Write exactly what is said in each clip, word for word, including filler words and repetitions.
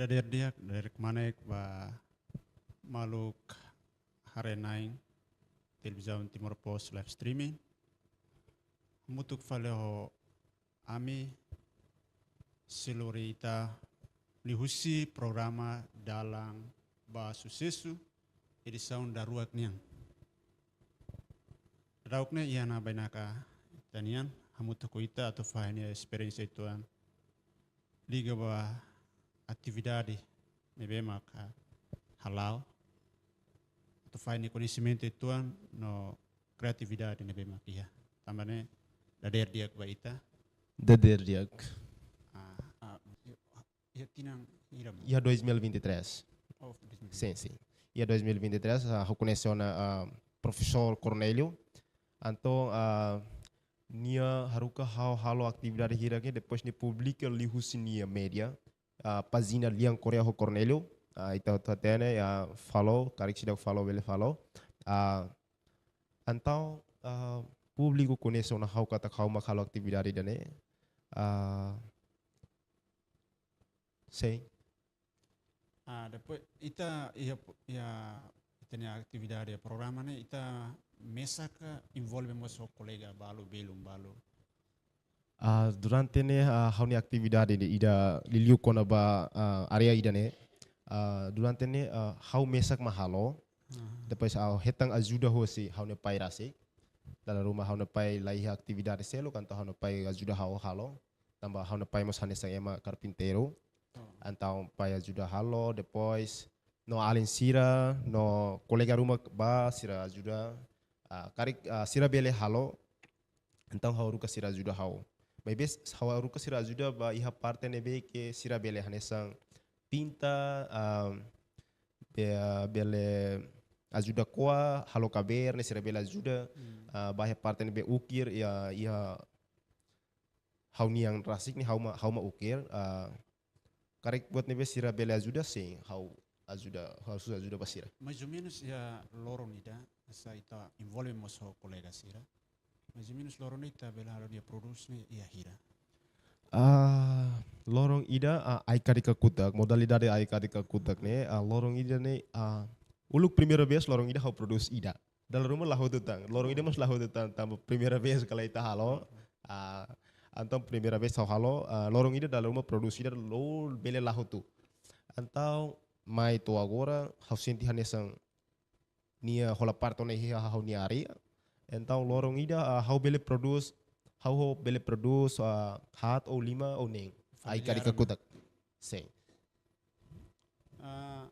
Dadeer di'ak, dadeer kmanek ba maluk haree-na'in televizaun Timor Post live streaming. Hamutuk fali ho ami, seluruh ita, liuhusi programa Dalan ba Susesu, edisaun daruak nian. Daruak ne'e iha ona bainaka ita-nian, hamutuk ho ita atu fahe nia esperiénsia uitoan liga ba atividade ne'ebé maka hala'o, atu fahe nia koñesimentu uitoan no kreatividade ne'ebé maka iha. Tanba ne'e dadeer di'ak ba ita. Dadeer di'ak. Ah, ah, iha tinan hira, maun? Iha dois mil e vinte e três. Oh, dois mil e vinte. Sin, sin. Iha dois mil e vinte e três, ah, ha'u koñese ona, ah, profesór Cornélio. Entaun, ah, nia haruka ha'u halo atividade hirak ne'e, depois nia publika liuhusi nia média, ah, pájina Lian Korea ho Cornélio. Ah, ita hotu hatene, ah, follow, karik seidauk follow bele follow. Ah, entaun, ah, públiku koñese ona ha'u katak ha'u mak halo atividade ida-ne'e. Ah, sin. Ah, depois ita iha, iha ita-nia atividade iha programa ne'e, ita mesak envolve mós ho kolega balu, belun balu? Ah, durante ne'e, ah, ha'u-nia atividade ne'e ida liuliu kona-ba, ah, área ida-ne'e. Ah, durante ne'e, ah, ha'u mesak mak halo. Aha. Depois ha'u hetan ajuda hosi ha'u-nia pai rasik. Dala ruma ha'u-nia pai la iha atividade seluk, entaun ha'u-nia pai ajuda ha'u halo. Tanba ha'u-nia pai mós hanesan ema karpinteiru. Oh. Entaun pai ajuda halo, depois no alin sira, no kolega ruma ba sira ajuda, ah, karik, ah, sira bele halo, entaun ha'u haruka sira ajuda ha'u. Maibé ha'u haruka sira ajuda ba iha parte ne'ebé ke sira bele, hanesan pinta, ah, be-, ah, bele ajuda ko'a, halo kabeer ne'e sira bele ajuda, hmm, ah, ba iha parte ne'ebé ukir, iha, iha ha'u-nian rasik ne'e ha'u mak, ha'u mak ukir, ah, karik buat ne'ebé sira bele ajuda, sin, ha'u ajuda, ha'u susar ajuda ba sira. Mais ou menus iha loron ida, hanesan ita envolve mós ho kolega sira. Mais ou menus loron ida ita bele halo nia prodús ne'e iha hira? Ah, loron ida, ah, ai-karik kakutak, modalidade ai-karik kakutak ne'e, ah, loron ida ne'e, ah, uluk primeira vez loron ida ha'u prodús ida. Dala ruma la hotu tan. Loron ida mós la hotu tan, tanba primeira vez kala ita halo. Ah, entaun primeira vez ha'u halo, ah, loron ida dala ruma prodús ida loos bele la hotu. Entaun mai to'o agora, ha'u sente hanesan nia hola parte ona iha ha'u-nia área. Entaun loron ida, ah, ha'u bele prodús, ha'u ho bele prodús, ah, haat ou lima ou neen. Ai-karik kakutak. Sin. Ah,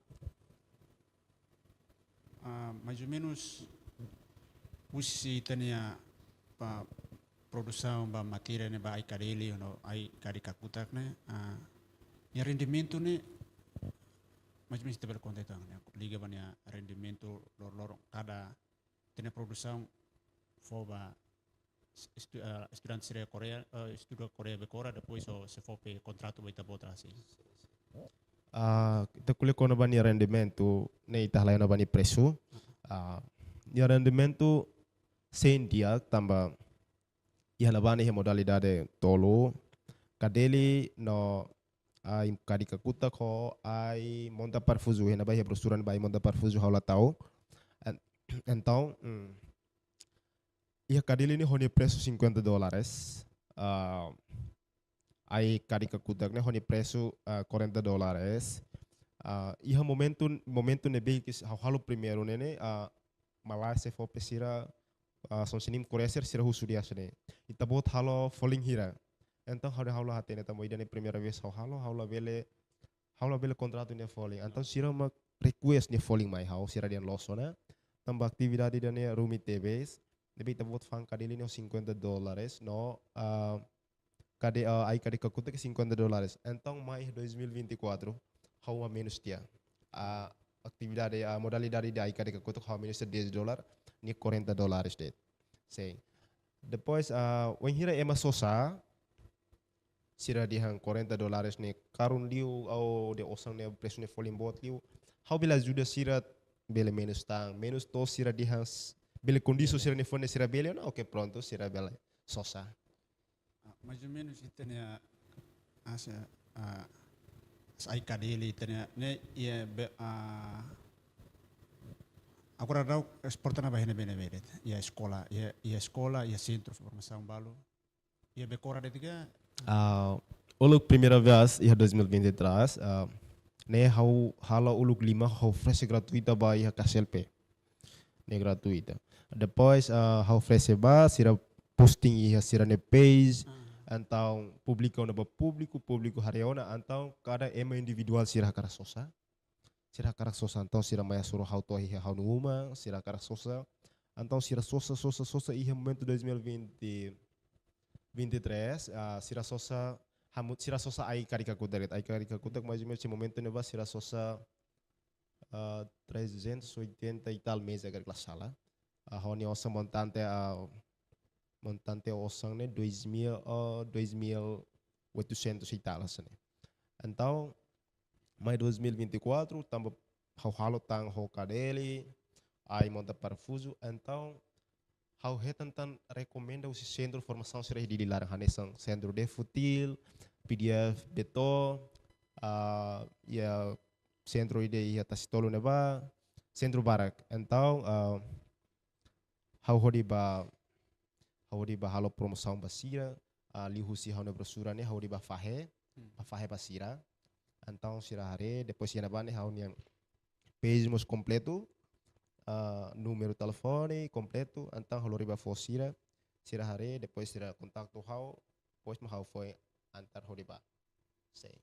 ah, mais ou menus, husi ita-nia, ah, produsaun ba matéria ne'e ba ai-kadeli no ai-karik kakutak ne'e, ah, nia rendimentu ne'e, mais ou menus ita bele konta tan, ne'e, liga ba nia rendimentu lor-, loron kada ita-nia produsaun fó ba estu-, ah, estudante sira Korea, ah, estuda Korea be kora, depois ó sei fó pe kontratu ba ita-boot rasik. Ah, ita ko'alia kona-ba nia rendimentu, ne'e ita halai ona ba nia presu. Ah, nia rendimentu sei di'ak tanba iha ne'ebá ne'e iha modalidade tolu, kadeli no ai-karik kakutak ho ai-monta parafuzu, iha ne'ebá iha broxura ne'ebá ai-monta parafuzu ha'u la ta'uk. En-, entaun, mm, iha kadeli ne'e ho nia presu cinquenta dólares. Ah, ai-karik kakutak ne'e ho nia presu, ah, quarenta dólares. Ah, iha momentu, momentu ne'ebé ke ha'u halo primeiru ne'e, ne'e, ah, malae sei fó pe sira, ah, son sinim koreser sira husu di'ak sira-ne'e. Ita-boot halo folin hira. Entaun ha'u, ha'u la hatene tanba ida-ne'e primeira vez ha'u halo, ha'u la bele, ha'u la bele kontratu nia folin. Entaun sira mak request nia folin mai ha'u, sira dehan loos ona. Tanba atividade ida-ne'e rumit tebes. Ne'ebé ita-boot fa'an kadeli ne'e cinquenta dólares no, ah, kade-, ah, ai-karik kakutak ke cinquenta dólares. Entaun mai dois mil e vinte e quatro, ha'u hamenus tiha. Ah, atividade, ah, modalidade de ai-karik kakutak ha'u hamenus tiha dez dólar, nia quarenta dólares de'it. Sin. Depois, ah, wainhira ema sosa, sira dehan quarenta dólares ne'e karun liu, ou dehan osan ne'e presu ne'e folin boot liu. Ha'u bele ajuda sira bele menus tan, menus to'o sira dehan s-, bele kondisaun sira-nia folin sira bele, no, oke, prontu, sira bele sosa. Ah, mais ou menus ita-nia, ah, se, ah, Ai Kadeli ita-nia ne'e, iha be, ah, agora daudaun esporte ne'e ba iha ne'ebé-ne'ebé de'it? Iha eskola, iha, iha eskola, iha sentru formasaun balu, iha Becora de'it ka? Ah, uluk primeira vez iha dois mil e vinte e três, ah, ne'e ha'u halo uluk lima, ha'u oferese gratuita ba iha K C L P. Ne'e gratuita. Depois, ah, ha'u oferese ba, sira posting iha sira-nia page, Ah. entaun publika ona ba públiku, públiku haree ona, entaun kada ema individuál sira hakarak sosa. Sira hakarak sosa, entaun sira mai hasoru ha'u to'o iha ha'u-nia uma, sira hakarak sosa. Entaun sira sosa, sosa, sosa iha momentu dois mil e vinte, vinte e três, ah, sira sosa, hamu-, sira sosa Ai Karik Kakutak, Ai Karik Kakutak, mais ou menos, iha momentu ne'ebá sira sosa, ah, trezentos e oitenta e tal meza, karik la sala. Ah, ho nia osan montante, ah, montante osan ne'e dois mil, ah, dois mil oitocentos e tal, hanesan ne'e. Entaun, mai dois mil e vinte e quatro, tanba ha'u halo tan ho Kadeli, Ai Monta Parafuzu, entaun, ha'u hetan tan rekomenda husi sentru formasaun sira iha Dili laran, hanesan sentru DEFUTIL, P D F Beto, ah, iha sentru ida iha Tasitolu ne'ebá, sentru barak. Entaun, ah, ha'u hodi ba, ha'u hodi ba halo promosaun ba sira, ah, liuhusi ha'u-nia broxura ne'e, ha'u hodi ba fahe, Hmm. ba fahe ba sira. Entaun sira haree, depois iha ne'ebá ne'e ha'u-nia page mós kompletu, ah, númeru telefone kompletu, entaun ha'u lori ba fó sira, sira haree, depois sira kontaktu ha'u, depois mak ha'u foin antar hodi ba. Sei.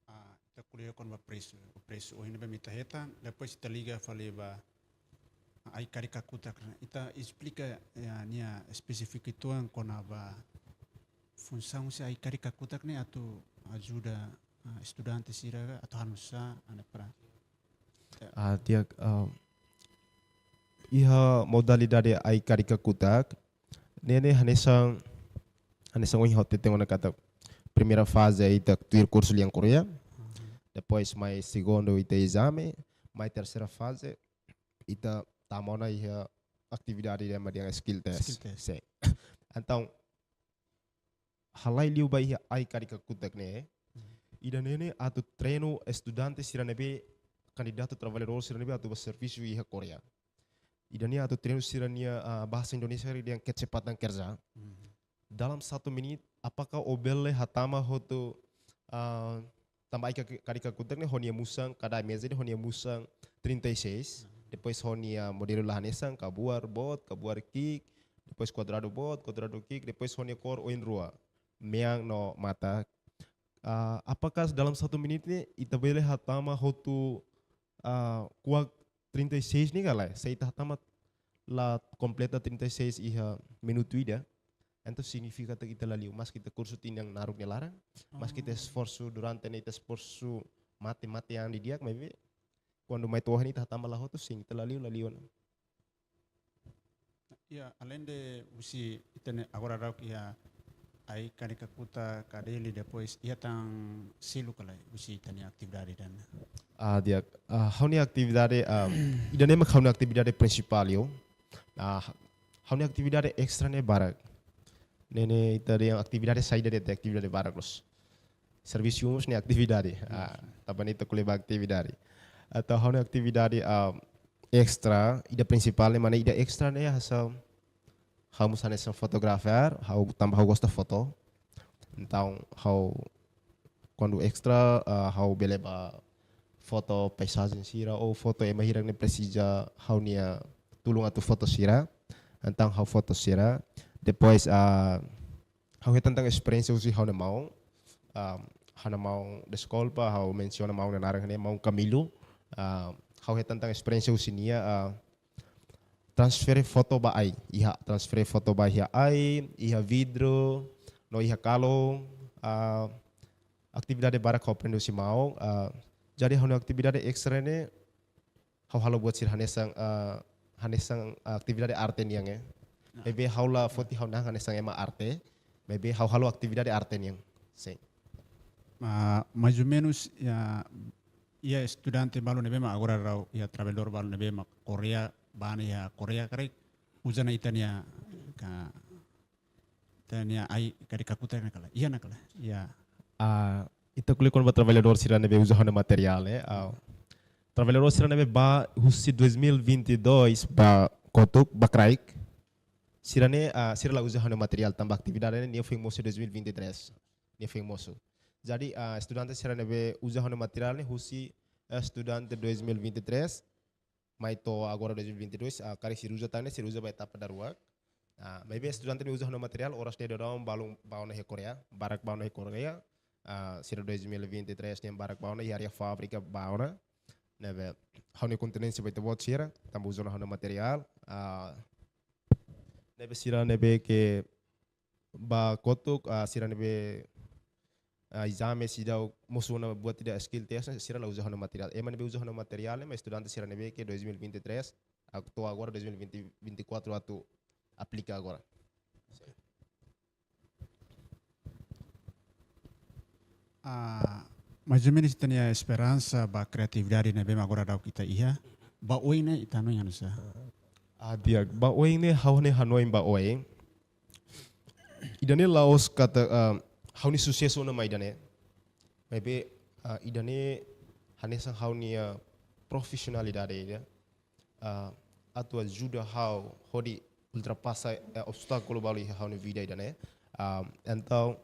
Ah, ita ko'alia kona-ba presu. Presu ohin ne'ebé mak ita hetan, depois ita liga fali ba, ah, Ai Karik Kakutak. Ita esplika, ya, nia espesífiku uitoan kona-ba funsaun husi Ai Karik Kakutak ne'e atu ajuda, ah, estudante sira ka, atu halo nusá, ane pra. Ah, di'ak, ah, iha modalidade Ai Karik Kakutak, ne'e ne'e hanesan, hanesan ohin ha'u hateten ona katak primeira faze ita tuir kursu lian Koreia, Mhm. depois mai segundu ita ezame, mai terseira faze ita tama ona iha atividade ida mak dehan skill test. Skill test. Sin. Entaun, halai liu ba iha Ai Karik Kakutak ne'e, Mhm. ida-ne'e ne'e atu treinu estudante sira ne'ebé kandidatu trabalhadór sira ne'ebé atu ba servisu iha Koreia. Ida-ne'e atu treinu sira-nia, ah, bahasa Indonesia dehan kecepatan kerja. Mhm. Dalam satu menit, apakah ó bele hatama hotu, ah, tanba Ai Karik Kakutak ne'e ho nia musan, kada meza ne'e ho nia musan trinta e seis. Mhm. Depois ho nia modelu la hanesan, kabuar boot, kabuar ki'ik, depois kuadradu boot, kuadradu ki'ik, depois ho nia kór oin rua, mean no mata. Ah, apakah dalam satu menit ne'e ita bele hatama hotu, ah, kuak trinta e seis ne'e ka lae? Se ita hatama la kompleta trinta e seis iha minutu ida, entaun signifika katak ita la liu. Maski ita kursu tinan naruk nia laran, maski ita Oh. esforsu durante ne'e, ita esforsu mate-mate an didi'ak, maibé kuandu mai to'o ohin ita hatama la hotu, sin, ita la liu, la liu ona. Ya, além de husi ita-nia agora daudaun iha Ai Karik Kakutak, Kadeli, depois iha tan seluk ka lae husi ita-nia atividade ida-ne'e? Ah, di'ak, ah, ha'u-nia atividade, ah, ida-ne'e mak ha'u-nia atividade prinsipál, yo. Ah, ha'u-nia atividade estra ne'e barak. Ne'e ne'e ita dehan atividade saida de'it, atividade barak loos. Servisu mós ne'e atividade. Ah, Yes. tanba ne'e ita ko'alia ba atividade. Entaun ha'u-nia atividade, ah, estra, ida prinsipál ne'e mak ne'e, ida estra ne'e hanesan, ha'u mós hanesan fotografer, ha'u tanba ha'u gosta foto. Entaun ha'u kuandu estra, ah, ha'u bele ba foto paizajen sira ou foto ema hirak ne'e presiza ha'u-nia tulun atu foto sira. Entaun ha'u foto sira. Depois, ah, ha'u hetan tan esperiénsia husi ha'u-nia maun. Ah, ha'u-nia maun, deskulpa, ha'u mensiona maun nia naran ne'e, maun Camilo. Ah, ha'u hetan tan esperiénsia husi nia, ah, transfere foto ba ai. Iha, transfere foto ba iha ai, iha vidru, no iha kalung, ah, atividade barak ha'u aprende husi maun, ah, jadi ha'u-nia atividade estra ne'e, ha'u halo buat sira hanesan, ah, hanesan atividade arte nian, eh. Ah. Maibé ha'u la foti ha'u-nia an hanesan ema arte, maibé ha'u halo atividade arte nian. Sin. Ma, mais ou menus, ya, iha estudante balu ne'ebé mak agora daudaun, iha trabalhadór balu ne'ebé mak Koreia, bá ona iha Koreia karik, uza ona ita-nia ka, ita-nia Ai Karik Kakutak ne'e ka lae? Iha ona ka lae? Ya. Ah, ita ko'alia kona-ba traballadór sira ne'ebé uza ha'u-nia materiál, eh. Ah, traballadór sira ne'ebé ba husi dois mil e vinte e dois ba kotuk, ba kraik. Sira-ne'e, ah, sira la uza ha'u-nia materiál tanba atividade ne'e nia foin mosu dois mil e vinte e três. Nia foin mosu. Jadi, ah, estudante sira ne'ebé uza ha'u-nia materiál ne'e husi, eh, estudante dois mil e vinte e três, mai to'o agora dois mil e vinte e dois, ah, karik sira uza tan ne'e, sira uza ba etapa daruak. Ah, maibé estudante ne'ebé uza ha'u-nia materiál, oras ne'e daudaun balun ba ona iha Koreia, barak ba ona iha Koreia. Ah, sira dois mil e vinte e três ne'e barak ba ona iha área fábrika ba ona. Ne'ebé ha'u-nia kontinente ba ita-boot sira, tanba uza ona ha'u-nia materiál. Ah, ne'ebé sira ne'ebé ke ba kotuk, ah, sira ne'ebé, ah, ezame seidauk mosu ona buat ida skill test, sira la uza ha'u-nia materiál. Ema ne'ebé uza ha'u-nia materiál ne'e mak estudante sira ne'ebé ke dois mil e vinte e três, atu agora dois mil e vinte, vinte e quatro atu aplika agora. Ah, mais ou menos ita-nia esperansa ba kreatividade ne'ebé mak agora daudaun ita iha. Ba oin ne'e ita hanoin hanesan sá? Ah, di'ak, ba oin ne'e ha'u-nia hanoin ba oin. Ida-ne'e la'ós katak, ah, ha'u-nia susesu ona mak ida-ne'e. Maibé, ah, ida-ne'e hanesan ha'u-nia, ah, profesionalidade ida. Ah, atu ajuda ha'u hodi ultrapasa, eh, obstákulu balu iha ha'u-nia vida ida-ne'e. Ah, entaun,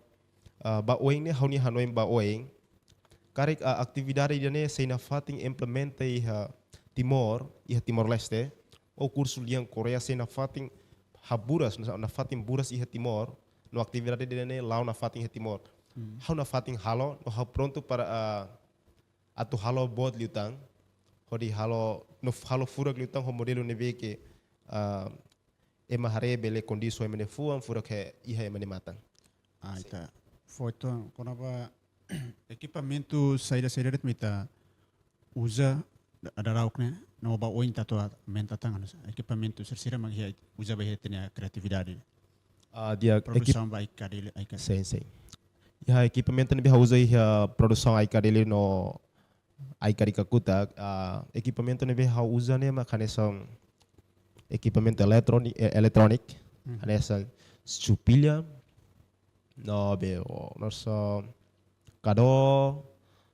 ah, ba oin ne'e ha'u-nia hanoin ba oin. Karik, ah, atividade ida-ne'e sei nafatin implementa iha Timor, iha Timor-Leste, ou kursu lian Koreia sei nafatin haburas, nafatin buras iha Timor, no atividade ida-ne'e la'o nafatin iha Timor. Hmm. Ha'u nafatin halo, no ha'u prontu para, ah, atu halo boot liután, hodi halo, no halo furak liután ho modelu ne'ebé ke, ah, ema haree bele kondís ho ema nia fuan, furak iha ema nia matan. Ah, ita. Foto kona-ba ekipamentu saida-saida de'it mak ita uza da-, dadauk ne'e, no ba oin ita atu aumenta tan hanesan sá? Ekipamentu sira-sira mak ita uza ba iha ita-nia kreatividade. Ah, di'ak, ekip- Produsaun ba ai-kadele, ai-ka- Sin, sin. Iha ekipamentu ne'ebé ha'u uza iha produsaun ai-kadele no ai-karik kakutak, ah, ekipamentu ne'ebé ha'u uza ne'e mak hanesan ekipamentu eletroni-, eh, eletróniku, hmm, hanesan supilha, no be, o, no so, kadó,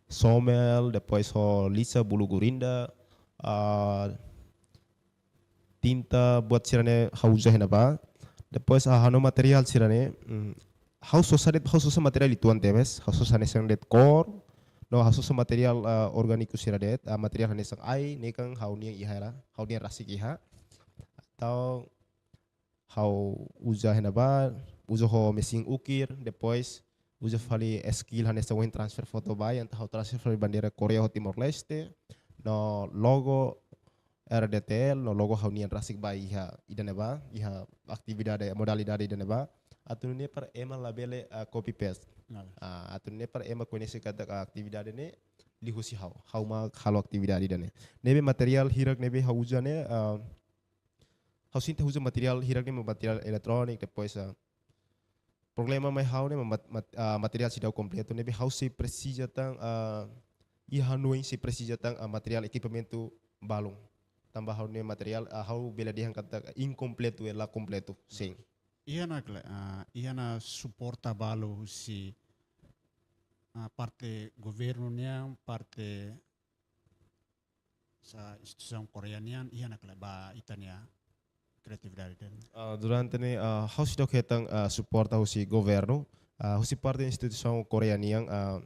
somel, depois ho lixa, bulu gurinda, ah, tinta, buat sira-ne'e ha'u uza iha ne'ebá. Depois, ah, ha'u-nia materiál sira-ne'e, mm, ha'u sosa de'it, ha'u sosa materiál uitoan tebes, ha'u sosa hanesan de'it kór, no ha'u sosa materiál, ah, orgániku sira de'it, ah, materiál hanesan ai, ne'e kan ha'u-nian iha hela, ha'u-nian rasik iha. Entaun ha'u uza iha ne'ebá, uza ho mesin ukir, depois uza fali skill hanesan ohin transfer foto ba ai, entaun ha'u transfer fali bandeira Koreia ho Timor-Leste, no logo R D T L, no logo ha'u-nian rasik ba iha ida-ne'ebá, iha atividade, modalidade ida-ne'ebá. Atu nune'e para ema labele, ah, copy paste. Nah. Ah, atu nune'e para ema koñese katak atividade ne'e liuhusi ha'u. Ha'u mak halo atividade ida-ne'e. Ne'ebé materiál hirak ne'ebé ha'u uza ne'e, ah, ha'u sente uza materiál hirak ne'e materiál eletróniku, depois, ah, problema mai ha'u ne'e mat-, mat-, ah, materiál seidauk kompletu, ne'ebé ha'u sei presiza tan, ah, iha hanoin sei presiza tan, ah, materiál ekipamentu balun. Tanba ha'u-nia materiál, ah, ha'u bele dehan katak inkompletu, eh, la kompletu, sin. Iha ona kle-, ah, iha ona suporta balu husi, ah, parte governu nian, parte sá, instituisaun Koreia nian, iha ona kle-, ba ita-nia kreatividade ida-ne'e? Ah, durante ne'e, ah, ha'u seidauk hetan, ah, suporta husi governu, ah, husi parte instituisaun Koreia nian, ah,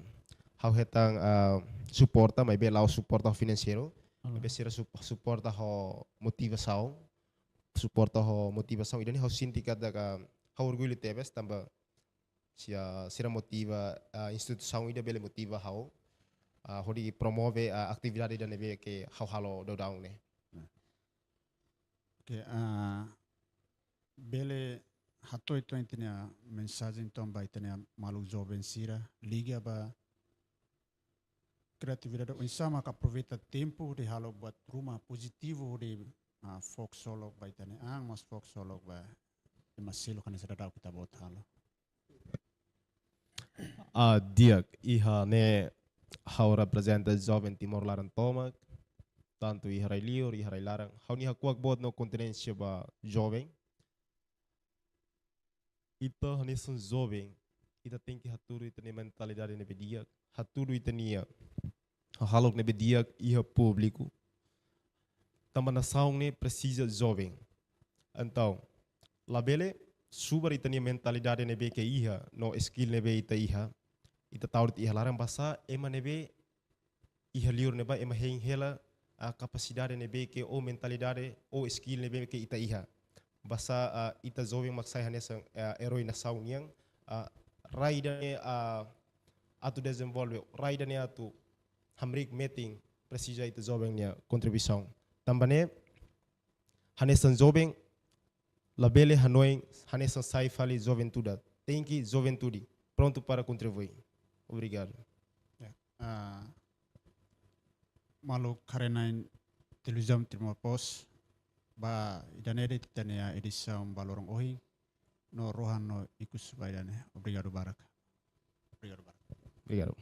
ha'u hetan, ah, suporta, maibé la'ós suporta finanseiru, maibé sira sup-, suporta ho motivasaun, suporta ho motivasaun, ida-ne'e ha'u sente katak ha'u orgullu tebes, tanba sira, sira motiva, ah, instituisaun ida bele motiva ha'u, ah, hodi promove, ah, atividade ida ne'ebé ke ha'u halo daudaun ne'e. Oke, ah, bele hato'o ita-nia mensajen entaun ba ita-nia maluk joven sira, liga ba kreatividade, oinsá mak aproveita tempu hodi halo buat ruma pozitivu hodi, ah, fó ksolok ba ita-nia an, mós fó ksolok ba ema seluk hanesan daudauk ita-boot halo. Ah, di'ak, iha ne'e ha'u reprezenta joven Timor laran tomak, tantu iha rai-liur, iha rai-laran. Ha'u-nia hakuak boot no kontinente ba joven. Ita hanesan joven, ita tenke hatudu ita-nia mentalidade ne'ebé di'ak, hatudu ita-nia hahalok ne'ebé di'ak iha públiku. Tanba nasaun ne'e presiza joven. Entaun, labele subar ita-nia mentalidade ne'ebé ke iha, no skill ne'ebé ita iha, ita tau de'it iha laran, basa ema ne'ebé iha liur ne'ebá ema hein hela, ah, kapasidade ne'ebé ke, ou mentalidade, ou skill ne'ebé ke ita iha. Basa, ah, ita joven mak sai hanesan, ah, eroi nasaun nian, ah, rai ida-ne'e, ah, atu dezenvolve, rai ida-ne'e atu hamriik metin, presiza ita joven nia kontribuisaun. Tanba ne'e, hanesan joven, labele hanoin hanesan sai fali juventude. Tenke juventude, prontu para kontribui. Obrigadu. Ya. Ah, maluk haree-na'in televizaun Timor Post, ba ida-ne'e de'it ita-nia edisaun ba loron ohin, no rohan no ikus ba ida-ne'e. Obrigadu barak. Obrigadu barak. Obrigadu.